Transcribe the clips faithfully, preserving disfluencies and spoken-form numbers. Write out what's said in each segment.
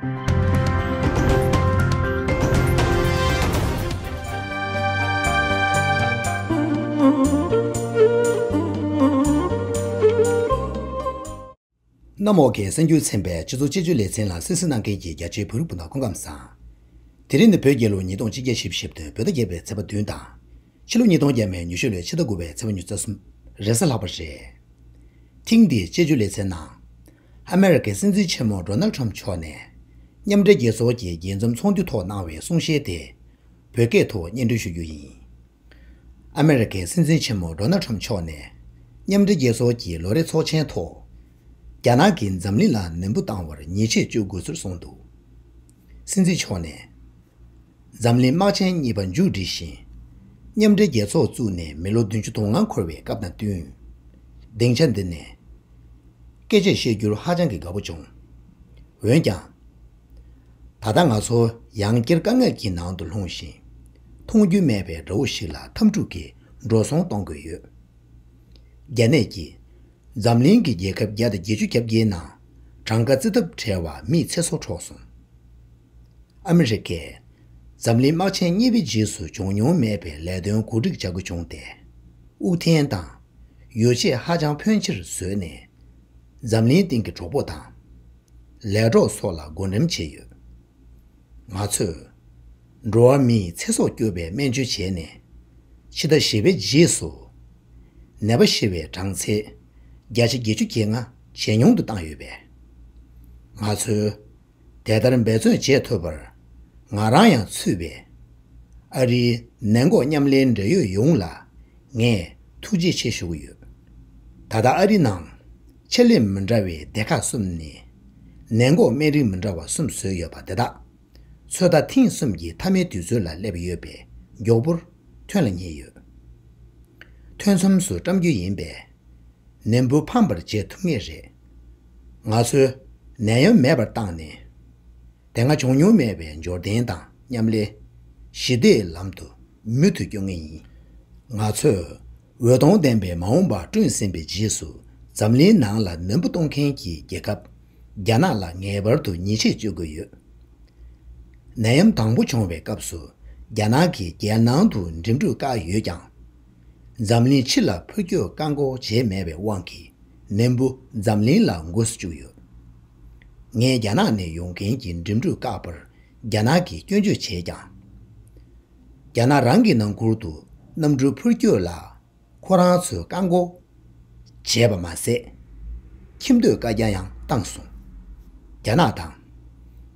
གནམ་འོག་གི་གསར་འགྱུར་ཚན་པའི་སྤྱི་ཚོགས་དཔྱད་བརྗོད་ལེ་ཚན་ལ་གསན་གཟིགས་གནང་མཁན་གྱི་རྒྱ་ཆེའི་བོད་རིགས་སྤུན་ཟླ་སྐུ་ཁམས་བཟང་། དེ་རིང་ནི་བོད་རྒྱལ་ལོ་ཉིས་སྟོང་ཆིག་བརྒྱ་བཞི་བཅུ་ཞེ་བདུན་བོད་ཟླ་བརྒྱད་པའི་ཚེས་པ་བདུན་དང་། ཕྱི་ལོ་ཉིས་སྟོང་བརྒྱ་མེད་ཉི་ཤུ་ལོའི་ཕྱི་ཟླ་དགུ་པའི་ཚེས་པ་ཉི་ཤུ་རྩ་གསུམ། རེས་གཟའ་ལྷག་པ་རེད། ཐེངས་འདིའི་དཔྱད་བརྗོད་ལེ་ཚན་ནང་། ཨ་མེ་རི་ཁའི་སྲིད་འཛིན་ཆེན་མོ་ཌོ་ནལ་ཁྲམ་མཆོག་ནས། མཉམ་འབྲེལ་རྒྱལ་ཚོགས་ཀྱི་རྒྱས་འཛོམས་ཚོགས་འདུའི་ཐོག་གནང་བའི་གསུང་བཤད་དེ། བོད་སྐད་དུ་སྙན་སྒྲོན་ཞུ་རྒྱུ་ཡིན། ཨ་མེ་རི་ཁའི་སྲིད་འཛིན་ཆེན་མོ་ཌོ་ནལ་ཁྲམ་མཆོག་ནས། མཉམ་འབྲེལ་རྒྱལ་ཚོགས་ཀྱི་ལོ་རེའི་ཚོགས་ཆེན་ཐོག་རྒྱ་ནག་གིས་འཛམ་གླིང་ལ་ནན་པོ་བཏང་བར་ཉེས་ཆད་གཅོད་དགོས་ཚུལ་གསུངས་འདུག། སྲིད་འཛིན་མཆོག་ནས། འཛམ་གླིང་དམག་ཆེན་གཉིས་པ་མཇུག་བསྒྲིལ་ཞིང་། མཉམ་འབྲེལ་རྒྱལ་ཚོགས་བཙུགས་ནས་མི་ལོ་བདུན་ཅུ་དོན་ལྔ་འཁོར་བའི་སྐབས་དང་བསྟུན། སྡིངས་ཆ་འདི་ནས། སྐད་ཆ་བཤད་རྒྱུར་ཧ་ཅང་གི་དགའ་པོ་བྱུང་། འོན་ཀྱང་། ད་ལྟ་ང་ཚོ་ཡང་བསྐྱར་དཀའ་ངལ་གྱི་ནང་དུ་ལྷུང་ཞིང་། མཐོང་རྒྱུ་མེད་པའི་དགྲ་བོ་ཞིག་ལ་འཐབ་འཁྲུག་གི་འགྲོ་སོང་གཏོང་དགོས་ཡོད། རྒྱ་ནད་ཀྱིས་འཛམ་གླིང་གི་རྒྱལ་ཁབ་བརྒྱ་དང་བརྒྱད་ཅུ་གྱ་བརྒྱད་ནང་གྲངས་ཀ་རྩི་ཐབས་བྲལ་བ་མིའི་ཚེ་སྲོག་འཕྲོག་སོང་། ཨ་མི་རི་ཀས་འཛམ་གླིང་དམག་ཆེན་གཉིས་པའི་རྗེས་སུ་བྱུང་མྱོང་མེད་པའི་ལས་དོན་གོ་སྒྲིག་བྱ་དགོས་བྱུང་སྟེ། དབུགས་འཐེན་དང་ཡོ་ཆས་ཧ་ཅང་ཕོན་ཆེར་བཟོས་ནས། འཛམ་གླིང་སྟེང་གི་གྲོགས་པོ་དང་། ལས་གྲོགས་སོགས་ལ་བགོ་འགྲེམས་བྱས་ཡོད། ང་ཚོས་འགྲོ་བ་མིའི་ཚེ་སྲོག་སྐྱོབ་པའི་སྨན་བཅོས་བྱས་ནས། ཕྱི་ཟླ་བཞི་པའི་རྗེས་སུ་ནད་པ་ཤི་བའི་གྲངས་ཚད་བརྒྱ་ཆ་བརྒྱད་ཅུ་གྱ་ལྔ་ཇེ་ཉུང་དུ་བཏང་ཡོད་པས། ང་ཚོས་དེ་ལྟར་འབད་བརྩོན་བྱེད་ཐུབ་པར་ང་རང་ཡང་ཚུད་པའི་ཨ་རིའི་ནད་འགོག་མཉམ་ལས་འབྲེལ་ཡོད་ཡོངས་ལ་ངས་ཐུགས་རྗེ་ཆེ་ཞུ་གི་ཡོད། ད་ལྟ་ཨ་རི་ནང་ཆེད་ལས་མི་འདྲ་བའི་སྡེ་ཁག་གསུམ་ནས་ནད་འགོག་སྨན་རིགས་མི་འདྲ་བ་གསུམ་བཟོས་ཡོད་པ་དེ་དག་ཚོད་ལྟ་ཐེངས་གསུམ་གྱི་མཐའ་མའི་དུས་ཚོད་ལ་སླེབས་ཡོད་པས་མགྱོགས་པོར་ཐོན་ལ་ཉེ་ཡོད། ཐོན་མཚམས་སུ་བཀྲམ་རྒྱུ་ཡིན་པས། ནད་འབུ་ཕམ་པར་བྱེད་ཐུབ་ངེས་རེད། ང་ཚོས་ནད་ཡམས་མེད་པར་བཏང་ནས། དེ་སྔ་བྱུང་མྱོང་མེད་པའི་འབྱོར་ལྡན་དང་མཉམ་ལས། ཞི་བདེའི་ལམ་དུ་མུ་མཐུད་སྐྱོད་ངེས་ཡིན། ང་ཚོས་འོད་སྟོང་ལྡན་པའི་མ་འོངས་པ་བསྐྲུན་ཟིན་པའི་རྗེས་སུ་འཛམ་གླིང་ནང་ལ་ནན་པོ་གཏོང་མཁན་གྱི་རྒྱལ་ཁབ་རྒྱ་ནག་ལ་ངེས་པར་དུ་ཉེས་ཆད་གཅོད་དགོས་ཡོད། ནད་ཡམས་དང་པོ་བྱུང་བའི་སྐབས་སུ་རྒྱ་ནག་གིས་རྒྱལ་ནང་དུ་འགྲིམ་འགྲུལ་བཀག་ཡོད་ཀྱང་། འཛམ་གླིང་ཕྱི་ལ་འཕུར་སྐྱོད་བཀག་འགོག་བྱས་མེད་པའི་དབང་གིས་ནད་འབུ་འཛམ་གླིང་ལ་འགོས་སུ་བཅུག་ཡོད། ངས་རྒྱ་ནག་ནས་ཡོང་མཁན་གྱི་འགྲིམ་འགྲུལ་བཀག་པར་རྒྱ་ནག་གིས་སྐྱོན་བརྗོད་བྱས་ཀྱང་། རྒྱ་ནག་རང་གི་ནང་ཁུལ་དུ་གནམ་གྲུ་འཕུར་སྐྱོད་ལ་ཁོ་རང་ཚོས་བཀག་འགོག་བྱས་པ་མ་ཟད། ཁྱིམ་སྡོད་བཀའ་རྒྱ་ཡང་བཏང་སོང་། རྒྱ་ནག་དང་།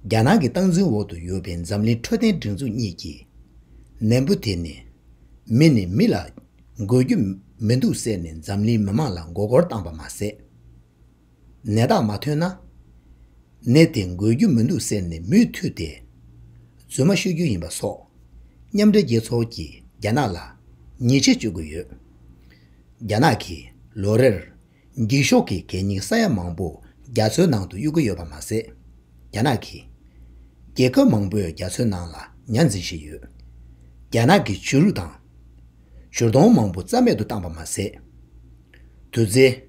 རྒྱ་ནག་གི་སྟངས་འཛིན་འོག་ཏུ་ཡོད་པའི་འཛམ་གླིང་འཕྲོད་བསྟེན་སྒྲིག་འཛུགས་གཉིས་ཀྱིས། ནད་འབུ་དེ་ནི། མི་ནས་མི་ལ་འགོས་རྒྱུ་མི་འདུག་ཟེར་ནས་འཛམ་གླིང་མི་མང་ལ་མགོ་སྐོར་བཏང་པ་མ་ཟད། ནད་རྟགས་མ་ཐོན་ན། ནད་དེ་འགོས་རྒྱུ་མི་འདུག་ཟེར་ནས་མུ་མཐུད་དེ། རྫུན་མ་ཤོད་རྒྱུ་ཡིན་པ་སོགས། མཉམ་འབྲེལ་རྒྱལ་ཚོགས་ཀྱིས་རྒྱ་ནག་ལ་ཉེས་ཆད་གཅོད་ཀྱི་ཡོད། རྒྱ་ནག་གིས་ལོ་རེར། འགྱིག་ཤོག་གི་གད་སྙིགས་ས་ཡ་མང་པོ་རྒྱ་མཚོའི་ནང་དུ་གཡུག་གི་ཡོད་པ་མ་ཟད། རྒྱ་ནག་གིས། རྒྱལ་ཁབ་མང་པོས་རྒྱ་མཚོའི་ནང་ལ་ཉ་འཛིན་བཞིན་ཡོད། རྒྱ་ནག་གིས་བྱུ་རུ་དང་། བྱུར་སྡོང་མང་པོ་རྩ་མེད་དུ་བཏང་པ་མ་ཟད། དུས་ཚོད།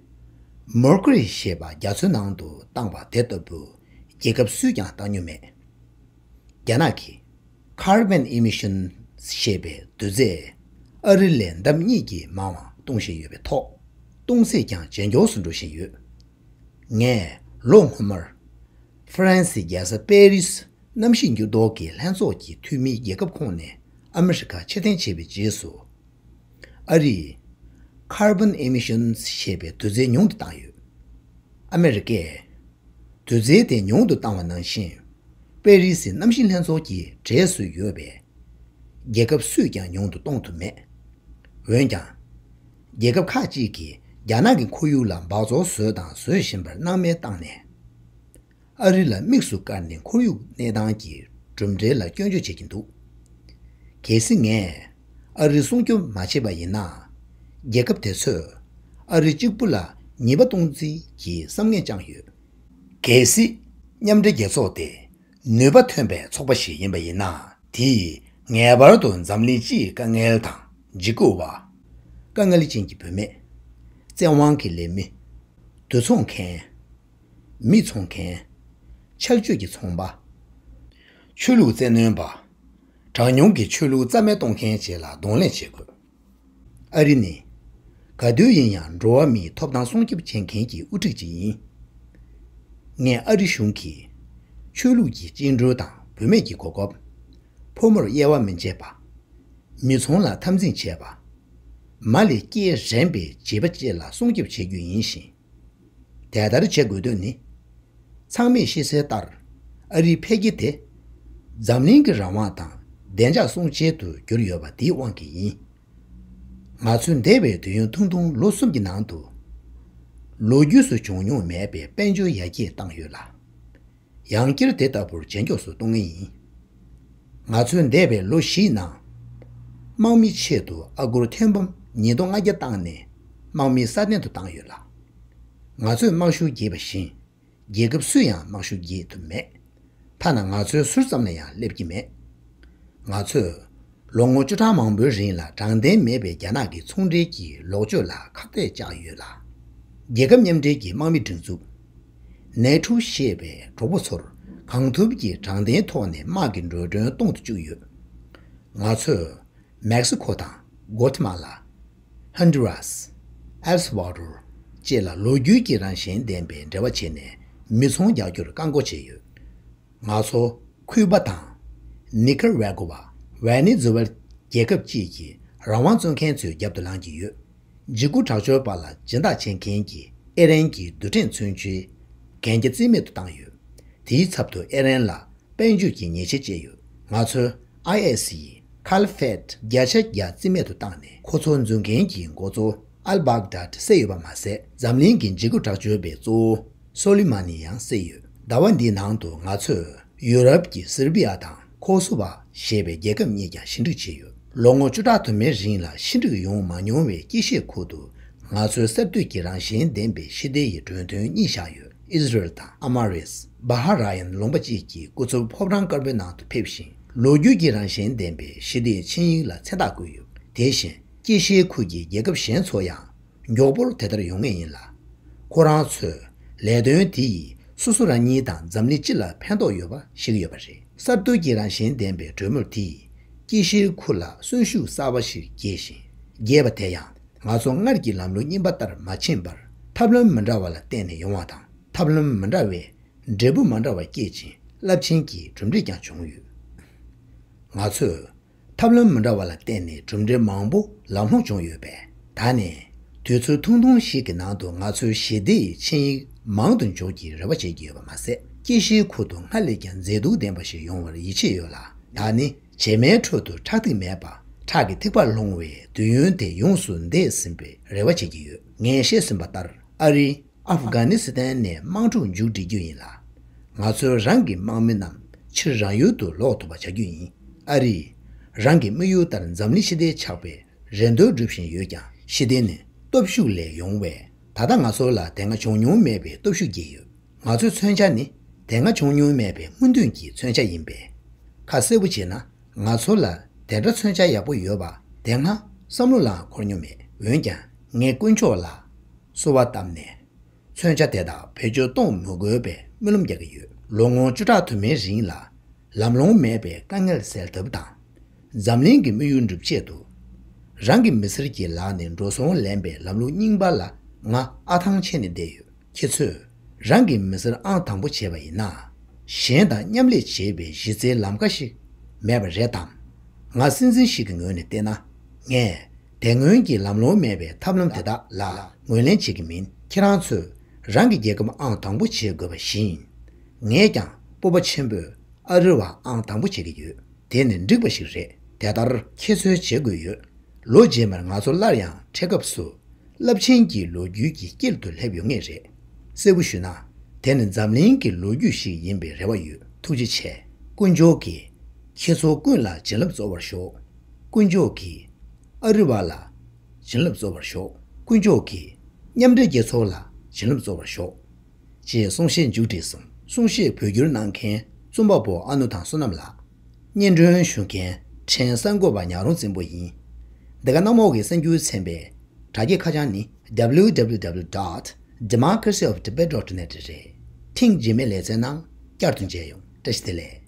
མར་ཁུ་རི་ཞེས་པ་རྒྱ་མཚོའི་ནང་དུ་བཏང་བ་དེ་ལྟ་བུ་རྒྱལ་ཁབ་སུས་ཀྱང་བཏང་མྱོང་མེད། རྒྱ་ནག་གིས་Carbon Emission ཞེས་པའི་དུས་ཚོད་ཨ་རི་ལས་ལྡབ་གཉིས་ཀྱིས་མང་བ་གཏོང་བཞིན་ཡོད་པའི་ཐོག་གཏོང་ཚད་ཀྱང་ཇེ་མགྱོགས་སུ་འགྲོ་བཞིན་ཡོད། ངས་ལོ་སྔོན་མར་ཧྥ་རན་སིའི་རྒྱལ་ས་པེ་རིས་གནམ་གཤིས་འགྱུར་ལྡོག་གི་ལྷན་ཚོགས་ཀྱི་འཐུས་མིའི་རྒྱལ་ཁབ་ཁོངས་ནས་ཨ་མི་རི་ཀ་ཕྱིར་འཐེན་བྱས་པའི་རྗེས་སུ། ཨ་རིས་Carbon Emissions ཞེས་པའི་དུས་ཚོད་ཉུང་དུ་བཏང་ཡོད། ཨ་མི་རི་ཀས་དུས་ཚོད་དེ་ཉུང་དུ་བཏང་བ་ནང་བཞིན། པེ་རི་སི་གནམ་གཤིས་ལྷན་ཚོགས་ཀྱི་གྲས་སུ་ཡོད་པའི་རྒྱལ་ཁབ་སུས་ཀྱང་ཉུང་དུ་གཏོང་ཐུབ་མེད། འོན་ཀྱང་། རྒྱལ་ཁབ་ཁག་ཅིག་གིས་རྒྱ་ནག་གི་ཁོར་ཡུག་ལ་འབག་བཙོག་བཟོས་དང་བཟོ་བཞིན་པར་སྣང་མེད་བཏང་ནས། ཨ་རི་ལ་དམིགས་སུ་བཀར་ནས་ཁོར་ཡུག་གནས་སྟངས་ཀྱི་གྲུབ་འབྲས་ལ་སྐྱོན་བརྗོད་བྱེད་ཀྱིན་འདུག། གལ་སྲིད་ངས་ཨ་རི་སྲུང་སྐྱོབ་མ་བྱས་པ་ཡིན་ན། རྒྱལ་ཁབ་དེ་ཚོས་ཨ་རི་གཅིག་པུ་ལ་ཉེས་པ་གཏོང་རྩིས་ཀྱི་བསམ་ངན་བཅངས་ཡོད། གལ་སྲིད་མཉམ་འབྲེལ་རྒྱལ་ཚོགས་དེ་ནུས་པ་ཐོན་པའི་ཚོགས་པ་ཞིག་ཡིན་པ་ཡིན་ན། དེས་ངེས་པར་དུ་འཛམ་གླིང་སྤྱིའི་དཀའ་ངལ་དང་། འཇིགས་སྐུལ་བ། དཀའ་ངལ་ཅན་གྱི་བུད་མེད། བཙན་དབང་གི་ལས་མི། དུད་ཚོང་མཁན། མི་འཚོང་མཁན། ཆར་ཆུ་གི་ཚོང་པ། ཆོས་ལུགས་བཙན་གནོན་པ། གྲངས་ཉུང་གི་ཆོས་ལུགས་རྩ་མེད་གཏོང་མཁན་བཅས་ལ་གདོང་ལེན་བྱེད་དགོས། ཨ་རི་ནི། ག་དུས་ཡིན་ཡང་འགྲོ་བ་མིའི་ཐོབ་ཐང་སྲུང་སྐྱོབ་བྱེད་མཁན་གྱི་དབུ་ཁྲིད་ཅིག་ཡིན། ངས་ཨ་རི་གཞུང་གིས། ཆོས་ལུགས་ཀྱི་བཅིངས་འགྲོལ་དང་བུད་མེད་ཀྱི་གོ་སྐབས། ཕོ་མོར་དབྱེ་བ་མི་འབྱེད་པ། མི་ཚང་ལ་འཐབ་འཛིང་བྱས་པ། མ་ལས་སྐྱེས་རན་པའི་བྱིས་པ་བཅས་ལ་སྲུང་སྐྱོབ་བྱེད་རྒྱུ་ཡིན་ཞིང་། དེ་ལྟར་བྱེད་དགོས་དོན་ནི། ཚང་མས་ཤེས་གསལ་ལྟར། ཨ་རིའི་འཕེལ་རྒྱས་དེ། འཛམ་གླིང་གི་རང་དབང་དང་བདེ་འཇགས་སྲུང་བྱེད་དུ་གྱུར་ཡོད་པ་དེའི་དབང་གིས་ཡིན། ང་ཚོས་འདས་པའི་དུས་ཡུན་ཐུང་ཐུང་ལོ་གསུམ་གྱི་ནང་དུ། ལོ་རྒྱུས་སུ་བྱུང་མྱོང་མེད་པའི་དཔལ་འབྱོར་ཡར་རྒྱས་བཏང་ཡོད་ལ། ཡང་བསྐྱར་དེ་ལྟ་བུར་ཇེ་མགྱོགས་སུ་གཏོང་ངེས་ཡིན། ང་ཚོས་འདས་པའི་ལོ་བཞིའི་ནང་། དམག་མི་ཆེད་དུ་ཨ་སྒོར་ཐེར་འབུམ་ཉིས་སྟོང་ལྔ་བརྒྱ་བཏང་ནས་དམག་མི་སྲ་བརྟན་དུ་བཏང་ཡོད་ལ། ང་ཚོས་དམག་ཤུགས་རྒྱས་པ་བཞིན། རྒྱལ་ཁབ་སུས་ཡང་དམག་ཤུགས་རྒྱས་ཐུབ་མེད། ཐ་ན་ང་ཚོའི་ཟུར་ཙམ་ལ་ཡང་སླེབས་ཀྱི་མེད། ང་ཚོས་ལོ་ངོ་བཅུ་ཕྲག་མང་པོའི་རིང་ལ་དྲང་བདེན་མེད་པའི་རྒྱ་ནག་གི་ཚོང་འབྲེལ་གྱི་ལོག་སྤྱོད་ལ་ཁག་ཐེག་བཅག་ཡོད་ལ། རྒྱལ་ཁབ་མཉམ་འབྲེལ་གྱི་དམག་མི་སྒྲིག་འཛུགས། ནེ་ཊོ་ཞེས་པའི་གྲོགས་པོ་ཚོར་གང་ཐུབ་ཀྱིས་དྲང་བདེན་ཐོག་ནས་དམག་གི་འགྲོ་གྲོན་གཏོང་དུ་བཅུག་ཡོད། ང་ཚོས། མེག་སི་ཁོ་དང་། གོ་ཐི་མ་ལ། ཧོན་ཌུ་རཱས། ཨེལ་སི་བྷ་ཌོར། བཅས་ལ་ལོ་རྒྱུས་ཀྱི་རང་བཞིན་ལྡན་པའི་འབྲེལ་བ་བྱས་ནས་མི་ཚང་རྒྱག་རྒྱུར་བཀག་འགོག་བྱས་ཡོད། ང་ཚོ། ཁུའུ་པ་དང་། ནི་ཀར་ཝེ་གོ་བ། ཝེ་ནེ་ཛུ་ཝེལ། རྒྱལ་ཁབ་བཅས་ཀྱི་རང་དབང་རྩོད་མཁན་ཚོའི་རྒྱབ་ཏུ་ལངས་ཀྱི་ཡོད། འཇིགས་སྐུལ་དྲག་སྤྱོད་པ་ལ་སྦྱིན་བདག་བྱེད་མཁན་གྱི་ཨེ་རན་གྱི་རྡུལ་ཕྲན་མཚོན་ཆའི་གན་རྒྱ་རྩིས་མེད་དུ་བཏང་ཡོད། དེའི་ཚབ་ཏུ་ཨེ་རན་ལ། དཔལ་འབྱོར་གྱི་ཉེས་ཆད་བཅད་ཡོད། ང་ཚོས་ཨའི་ཨེ་སི་ཡི་ཁ་ལི་ཕེད་བརྒྱ་ཆ་བརྒྱ་རྩིས་མེད་དུ་བཏང་ནས་ཁོ་ཚོ་འཛུལ་མཁན་གྱི་འགོ་གཙོ་ཨལ་བྷག་དཱད་བསད་ཡོད་པ་མ་ཟད། འཛམ་གླིང་གི་འཇིགས་སྐུལ་དྲག་སྤྱོད་པའི་གཙོ་བོ་སོ་ལི་མ་ནི་ཡང་བསད་ཡོད། ཟླ་བ་འདིའི་ནང་དུ་ང་ཚོས་ཡུ་རོབ་ཀྱི་སེར་བྷི་ཡ་དང་ཁོ་སོ་བ་ཞེས་པའི་རྒྱལ་ཁབ་གཉིས་ཀྱང་ཕྱིར་འབྲོད་བྱས་ཡོད། ལོ་ངོ་བཅུ་ཕྲག་དུ་མའི་རིང་ལ་ཕྱིར་འབྲོད་ཡོང་མ་མྱོང་བའི་དཀྱིལ་ཤེལ་ཁུལ་དུ། ང་ཚོའི་གསར་གཏོད་ཀྱི་རང་བཞིན་ལྡན་པའི་ཞི་བདེ་ཡི་མགྲོན་སྟོན་གཉིས་བཞག་ཡོད། ཨིས་རལ་དང་ཨ་མ་རིས། བྷ་ཧ་ར་ཡན་ལུང་པ་བཅས་ཀྱི་སྐུ་ཚབ་ཕོ་བྲང་དཀར་པོའི་ནང་དུ་ཕེབས་ཤིང་། ལོ་རྒྱུས་ཀྱི་རང་བཞིན་ལྡན་པའི་ཞི་བདེའི་ཆིངས་ཡིག་ལ་མཚན་རྟགས་བཀོད་ཡོད། དེ་བཞིན་དཀྱིལ་ཤེལ་ཁུལ་གྱི་རྒྱལ་ཁབ་གཞན་ཚོ་ཡང་མགྱོགས་པོར་དེ་ལྟར་ཡོང་ངེས་ཡིན་ལ། ཁོ་རང་ཚོས་ལས་དོན་དེ་ཡིས་སོ་སོ་རང་ཉིད་དང་འཛམ་གླིང་སྤྱི་ལ་ཕན་ཐོགས་ཡོད་པ་ཤེས་ཀྱི་ཡོད་པ་རེད། གསར་གཏོད་ཀྱི་རང་བཞིན་ལྡན་པའི་གྲོས་མོལ་དེ་ཡིས་དཀྱིལ་ཤེལ་ཁུལ་ལ་གསོན་ཤུགས་གསར་པ་ཞིག་རྒྱས་ཤིང་། རྒྱས་པ་དེ་ཡང་། ང་ཚོ་སྔར་གྱི་ལམ་ལུགས་རྙིང་པ་ལྟར་མ་ཕྱིན་པར་ཐབས་ལམ་མི་འདྲ་བ་ལ་བརྟེན་ནས་ཡོང་བ་དང་། ཐབས་ལམ་མི་འདྲ་བས་འབྲས་བུ་མ་འདྲ་བ་སྐྱེད་ཅིང་རླབས་ཆེན་གྱི་གྲུབ་འབྲས་ཀྱང་བྱུང་ཡོད། ང་ཚོས་ཐབས་ལམ་མི་འདྲ་བ་ལ་བརྟེན་ནས་གྲུབ་འབྲས་མང་པོ་ལམ་ལྷོང་བྱུང་ཡོད་པས། ད་ནས་དུས་ཚོད་ཐུང་ཐུང་ཞིག་གི་ནང་དུ་ང་ཚོས་ཞི་བདེ་ཡི་ཆིངས་ཡིག་མང་དུ་འཇོག་རྒྱུའི་རེ་བ་བྱེད་ཀྱི་ཡོད་པ་མ་ཟད། དཀྱིལ་ཤེལ་ཁུལ་དུ་སྔར་ལས་ཀྱང་མཛེས་སྡུག་ལྡན་པ་ཞིག་ཡོང་བར་ཡིད་ཆེས་ཡོད་ལ། ད་ནི། བྱེ་མའི་ཁྲོད་དུ་ཁྲག་ཐིགས་མེད་པ། ཁྲག་གི་ཐིགས་པ་ལྷུང་བའི་དུས་ཡུན་དེ་ཡོངས་སུ་འདས་ཟིན་པའི་རེ་བ་བྱེད་ཀྱི་ཡོད། ངས་བཤད་ཟིན་པ་ལྟར། ཨ་རི། ཨབ་གྷ་ནི་སི་ཐན་ནས་དམག་འཁྲུག་མཇུག་སྒྲིལ་རྒྱུ་ཡིན་ལ། ང་ཚོས་རང་གི་དམག་མི་རྣམས་ཕྱིར་རང་ཡུལ་དུ་ལོག་ཐུབ་པ་བྱ་རྒྱུ་ཡིན། ཨ་རི། རང་གི་དམིགས་ཡུལ་ལྟར་འཛམ་གླིང་ཞི་བདེ་ཆགས་པའི་རེ་འདུན་སྒྲུབ་བཞིན་ཡོད་ཀྱང་། ཞི་བདེ་ནི་སྟོབས་ཤུགས་ལས་ཡོང་བས། ད་ལྟ་ང་ཚོ་ལ་དེ་སྔ་བྱུང་མྱོང་མེད་པའི་སྟོབས་ཤུགས་སྐྱེས་ཡོད། ང་ཚོའི་མཚོན་ཆ་ནི་དེ་སྔ་བྱུང་མྱོང་མེད་པའི་སྔོན་ཐོན་གྱི་མཚོན་ཆ་ཡིན་པས། ཁ་གསལ་པོ་བྱས་ན། ང་ཚོ་ལ་དེ་འདྲ་མཚོན་ཆ་ཡག་པོ་ཡོད་པ་དེ་སྔ་བསམ་བློ་ལའང་འཁོར་མྱོང་མེད། འོན་ཀྱང་ངས་དཀོན་མཆོག་ལ་གསོལ་བ་བཏབ་ནས། མཚོན་ཆ་དེ་དག་བེད་སྤྱོད་གཏོང་མི་དགོས་པའི་སྨོན་ལམ་རྒྱག་གི་ཡོད། ལོ་ངོ་བཅུ་ཕྲག་དུ་མའི་རིང་ལ་ལམ་ལྷོང་མེད་པའི་དཀའ་ངལ་སེལ་ཐབས་དང་། འཛམ་གླིང་གི་དམིགས་ཡུལ་འགྲུབ་ཆེད་དུ། རང་གི་མི་སེར་གྱི་ལག་ནས་འགྲོ་སོང་ལེན་པའི་ལམ་ལུགས་རྙིང་པ་ལ་ང་ཨ་ཐང་ཆད་ནས་བསྡད་ཡོད། ཁྱེད་ཚོས་རང་གི་མི་སེར་ཨང་དང་པོ་བྱས་པ་ཡིན་ན། གཞན་དང་མཉམ་ལས་བྱེད་པའི་གཞི་རྩའི་ལམ་ཁ་ཞིག་མེད་པ་རེད་དམ། ང་སྲིད་འཛིན་ཞིག་གི་ངོས་ནས་བལྟས་ན། ངས་དེ་སྔོན་གྱི་ལམ་ལྷོང་མེད་པའི་ཐབས་ལམ་དེ་དག་ལ་ངོས་ལེན་བྱེད་ཀྱི་མིན། ཁྱེད་རང་ཚོས་རང་གི་རྒྱལ་ཁབ་ཨང་དང་པོ་བྱེད་དགོས་པ་བཞིན། ངས་ཀྱང་སྤོབས་པ་ཆེན་པོས་ཨ་རི་བ་ཨང་དང་པོ་བྱེད་ཀྱི་ཡོད། དེ་ནི་འགྲིག་པ་ཞིག་རེད། དེ་ལྟར་ཁྱེད་ཚོས་བྱེད་དགོས་ཡོད། ལོ་རྗེས་མར་ང་ཚོ་སླར་ཡང་འཕྲད་སྐབས་སུ། རླབས་ཆེན་གྱི་ལོ་རྒྱུས་ཀྱི་དཀྱིལ་དུ་སླེབས་ཡོང་ངེས་རེད། གསལ་པོ་ཞུས་ན། དེ་ནི་འཛམ་གླིང་གི་ལོ་རྒྱུས་ཤིག་ཡིན་པའི་རེ་བ་ཡོད། ཐུགས་རྗེ་ཆེ། དཀོན་མཆོག་གིས་ཁྱེད་ཚོ་ཀུན་ལ་བྱིན་རླབས་སྩོལ་བར་ཤོག། དཀོན་མཆོག་གིས་ཨ་རི་བ་ལ་བྱིན་རླབས་སྩོལ་བར་ཤོག། དཀོན་མཆོག་གིས་མཉམ་འབྲེལ་རྒྱལ་ཚོགས་ལ་བྱིན་རླབས་སྩོལ་བར་ཤོག། ཅེས་གསུང་བཤད་མཇུག་བསྒྲིལ་སོང་། གསུང་བཤད་བོད་བསྒྱུར་གནང་མཁན་རྩོམ་པ་པོ་ཨ་ནུ་དང་བསོད་ནམས་ལགས། སྙན་སྒྲོན་ཞུ་མཁན་ཕྲན་གསར་འགོད་པ་ཉག་རོང་བཙན་པོ་ཡིན། འདི་ག་གནམ་འོག་གི་གསར་འགྱུར་ཚན་པའི་དྲ་རྒྱའི་ཁ་བྱང་ནི། www dot democracy of tibet dot net རེད། ཐེངས་རྗེས་མའི་ལེ་ཚན་ནང་བསྐྱར་དུ་མཇལ་ཡོང་། བཀྲ་ཤིས་བདེ་ལེགས།